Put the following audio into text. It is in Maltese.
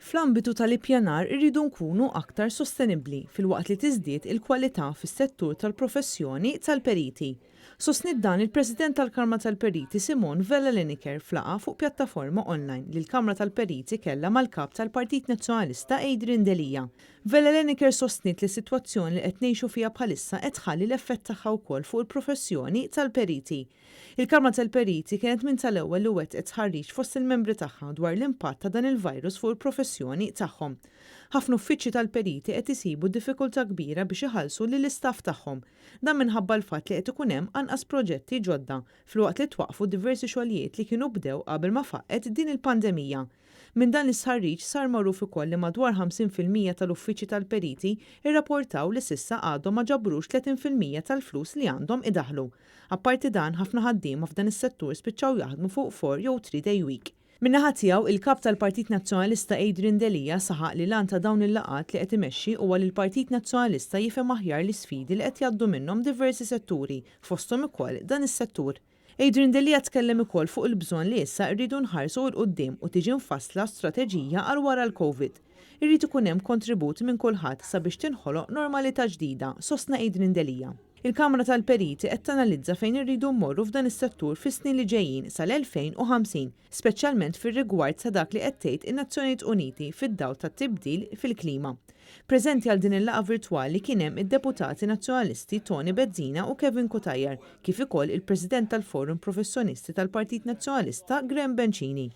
Fl-ambitu tal-ippjanar irridu nkunu aktar sostenibbli filwaqt li tiżdied il-kwalità fis-settur tal-professjoni tal-periti. Sostniet dan il-President tal-Kamra tal-Periti Simone Vella Lenicker f'laqgħa fuq pjattaforma online li l-Kamra tal-Periti kellha mal-Kap tal-Partit Nazzjonalista Adrian Delia. Vella Lenicker sostniet li s-sitwazzjoni li qed ngħixu fiha bħalissa qed tħalli l-effett tagħha wkoll fuq il-professjoni tal-periti. Il-Kamra tal-Periti kienet minn tal-ewwel li wettqet stħarriġ fost il-membri tagħha dwar l-impatt ta' dan il-virus fuq il-professjoni tagħhom. Ħafna uffiċċji tal-periti qed isibu diffikultà kbira biex iħallsu lill-istaff tagħhom. Dan minħabba l-fatt li qed ikun hemm anqas proġetti ġodda filwaqt li twaqqfu diversi xogħlijiet li kienu bdew qabel ma faqqgħet din il-pandemija. Minn dan l-istħarriġ sar magħruf ukoll li madwar 50% tal-uffiċċji tal-periti rrapportaw li s'issa għadhom ma ġabrux 30% tal-flus li għandhom idaħħlu. Apparti dan, ħafna ħaddiema f'dan is-settur spiċċaw jaħdmu fuq four jew three day week. Min-naħa tiegħu, il-Kap tal-Partit Nazzjonalista Adrian Delia saħaq li l-għan ta' dawn il-laqgħat li qed imexxi huwa li l-Partit Nazzjonalista jifhem aħjar l-isfidi li qed jgħaddu minnhom diversi setturi, fosthom ukoll dan is-settur. Adrian Delia tkellem ukoll fuq il-bżonn li issa rridu nħarsu 'l quddiem u tiġi mfassla strateġija għal wara l-Covid. Irid ikun hemm kontribut minn kulħadd sabiex tinħoloq normalità ġdida, sostna Adrian Delia. Il-Kamra tal-Periti qed tanalizza fejn irridu mmorru f'dan is-settur fis-snin li ġejjin sal-2050, speċjalment fir-rigward ta' dak li qed tgħid in-Nazzjonijiet Uniti fid-dawl tat-tibdil fil-klima. Preżenti għal din il-laqgħa virtwali kien hemm id-Deputati Nazzjonalisti Toni Bezzina u Kevin Cutajar, kif ukoll il-President tal-Forum Professjonisti tal-Partit Nazzjonalista Graham Bencini.